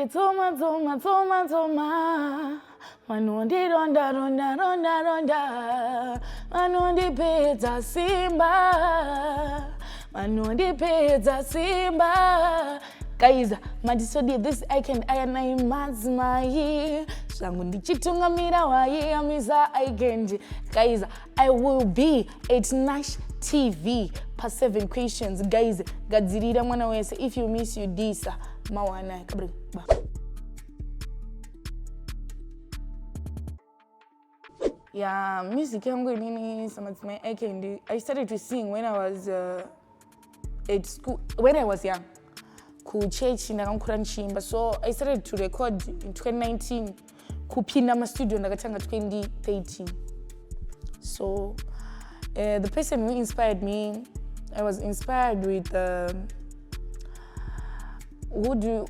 Vanonditsoma tsoma tsoma tsoma, vanondironda ronda ronda ronda, vanondipedza simba, vanondipedza simba. Guys, matisodi, this I can iron madzimai zvangu ndichitungamira hwai amisa I can. Guys, I will be at Nash TV pa 7 questions. Guys, gadzirira mwana wese. If you miss, you disa mawana kabri ba. Yeah, music yangu inini samadzimai I can. I started to sing when I was at school, when I was young. Kuchechi ndakakura ndichiimba, so I started to record in 2019. Kupinda mastudio ndakatanga 2013. So the person who inspired me, I was inspired with who do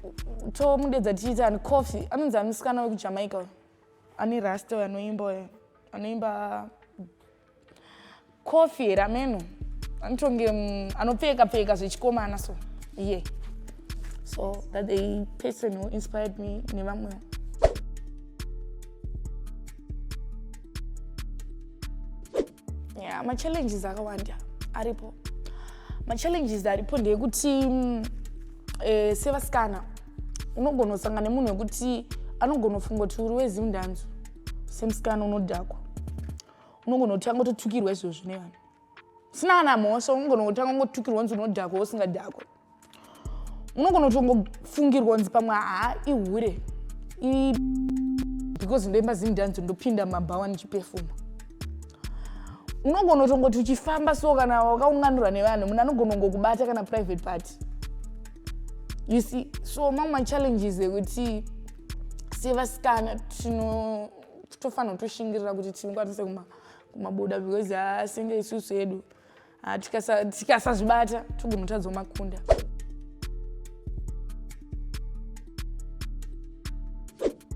tomudedza tichiita ani Coffee, anonzi ani musikana wekuJamaica ane rasta, anoimba, anoimba Coffee here, ameno anotonge anopfeka pfeka zvechikomana. So yeah, so that the person who inspired me nevamwewo. Yeah, machallenges akawanda aripo. Machallenges aripo ndeyekuti sevasikana unogona kusangana nemunhu wekuti anogona kufunga kuti uri weZimdancehall. Semusikana unodhakwa, unogona kutanga kutotukirwa izvozvo nevanhu sina kana mhosva. Unogona kutanga kungotukirwa kunzi unodhakwa usingadhakwa. Unogona kutongofungirwa kunzi pamwe haa ihure because ndoimba Zimdancehall, ndopinda mabhawa ndichipefuma. Unogona kutongoti uchifamba so, kana wakaunganirwa nevanhu, munhu anogona kungokubata kana private party, you see. So mamwe machallenges ekuti sevasikana tinotofanira kutoshingirira kuti tikwanise kumabuda, because asenge isusu edu tikasazvibata togona kutadza makunda.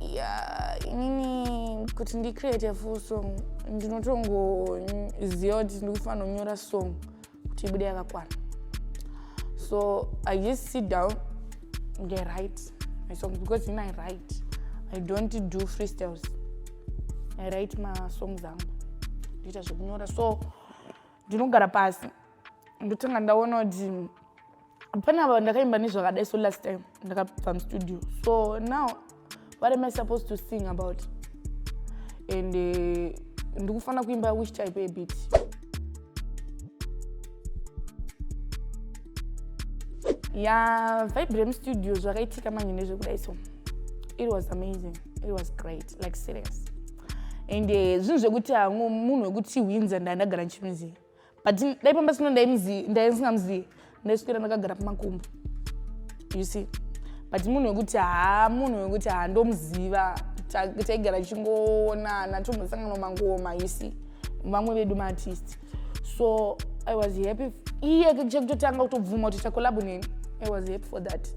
Ya, inini kuti ndicreate a full song, ndinotongoziva kuti ndikufanira kunyora song kuti ibude yakakwana. So I just sit down and I write my songs, because in I write, I don't do freestyles. I write masongs angu, ndoita zvekunyora. So ndinogara pasi, ndotanga ndaona kuti panapa ndakaimba nezvakadai. So last time ndakabva mustudio, so now what am I supposed to sing about? And ndikufanira kuimba which type yebeat? Ya, vibe remustudio, zvakaitika manje ndezvekudai. So it was amazing, it was great, like serious. And zvinhu zvekuti hangu munhu wekuti Winza ndandagara ndichimuziva, but dai pamba sino ndaisingamuzivi, ndaiswera ndakagara pamakumbo, you see. But munhu wekuti haa, munhu wekuti handomuziva, taigara tichingoonana, tombosangana mangoma, you see, vamwe vedu maartist. So I was happy. Iye chekutotanga kutobvuma kuti tacollabo neni, I was happy for that.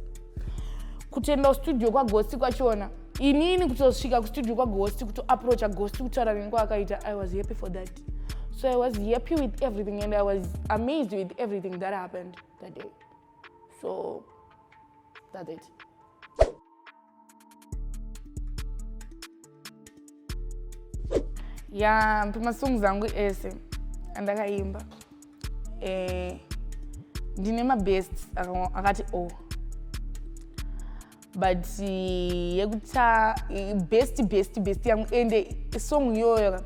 Kutoenda kustudio kwaGhost kwachona, inini kutosvika kustudio kwaGhost, kutoapproacha Ghost, kutaura neni kwaakaita, I was happy for that. So I was happy with everything and I was amazed with everything that happened that day. So that's it. Ya, pamasongs angu ese andakaimba, ndine mabest akati o oh. But yekuta best, best, best yangu, ende song iyoyo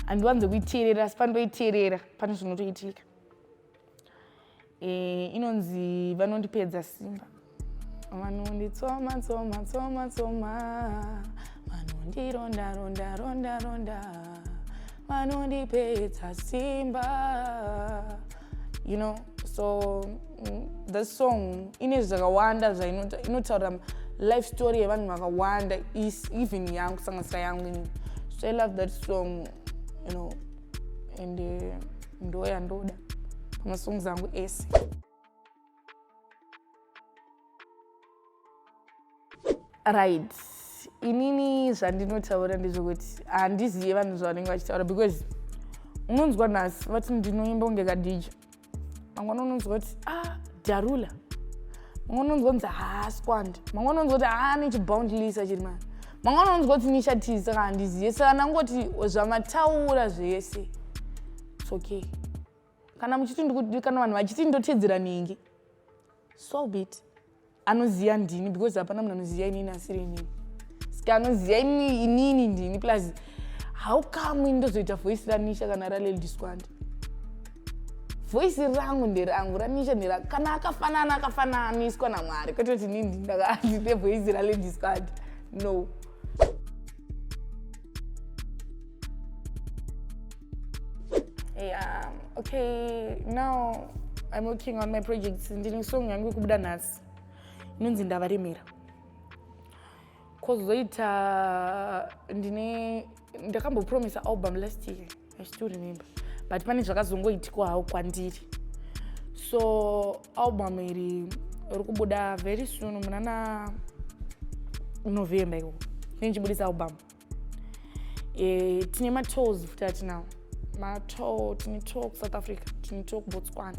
handiwanze kuiteerera, asi pandoiteerera pane zvinotoitika. Inonzi "Vanondipedza Simba". Vanonditsoma tsoma tsoma tsoma, vanondironda ronda ronda ronda, vanondipedza simba. So the song ine zvakawanda zvainotaura, life story yevanhu vakawanda, even yangu, kusanganisira yangu inini. So I love that song and ndo yandoda pamasongs angu ese. Right, inini zvandinotaura ndezvekuti handizive vanhu zvavanenge vachitaura, because unonzwa nhasi vati ndinoimba kunge kaDJ, mangwana unonzwa kuti ah, Dharula. Mamwe unonzwa kunzi haa Squanda, mamwe unonzwa kuti haa nechiboundlisa chiri mani, mamwe unonzwa kuti Nisha T. Saka handizive, saka ndangoti zvamataura zvese, it's okay. Kana muchiti, kana vanhu vachiti ndotedzera ningi, so be it. Anoziva ndini, because hapana munhu anoziva inini asiri inini. Saka anoziva inini ndini. Plus, how come ndozoita voice raNisha kana raLady Squanda? Voice rangu nderangu, raNisha nderangu. Kana akafanana, akafananiswa naMwari, kwete kuti inini ndine voice raLady Squanda, no. Yeah, okay, now I'm working on my projects. Ndine song yangu ikubuda nhasi inonzi "Ndavaremera". Kwozoita ndine, ndakambopromisa album last year, I still remember, but pane zvakazongoitikwawo kwandiri. So album iri riri kubuda very soon, munana November ikoko tinenge album. Tine matours futi atinawo, matour. Tine tour kuSouth Africa, tine tour kuBotswana.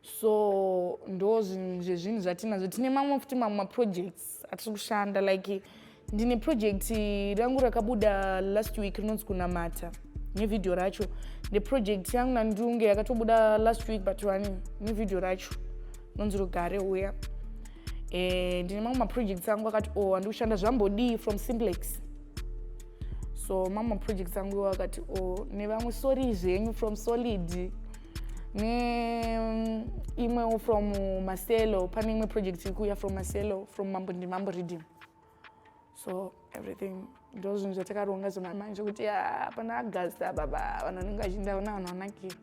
So ndo zvinhu zvezvinhu zvatinazvo. Tine mamwe futi, mamwe maprojects atiri kushanda. Like ndine project rangu rakabuda last week rinonzi "Kunamata" nevhidhiyo racho. Neproject yangu naNdunge yakatobuda last week but one nevhidhiyo racho rinonzi "Rugare Uya". Ndine mamwe maprojects angu akati o oh, andiri kushanda, "Zvambodii" from Simplex. So mamwe maprojects angu akati o oh, nevamwe, "Sorry Zvenyu" from Solid, neimwewo from Marcelo. Pane imwe project iri kuuya from Marcelo, from Mambo Ndimambo Redeem. So everything, ndo zvinhu zvatakaronga zvamamanje kuti ya pana Augusta baba vanhu vanenge vachindaona, vanhu vanakira.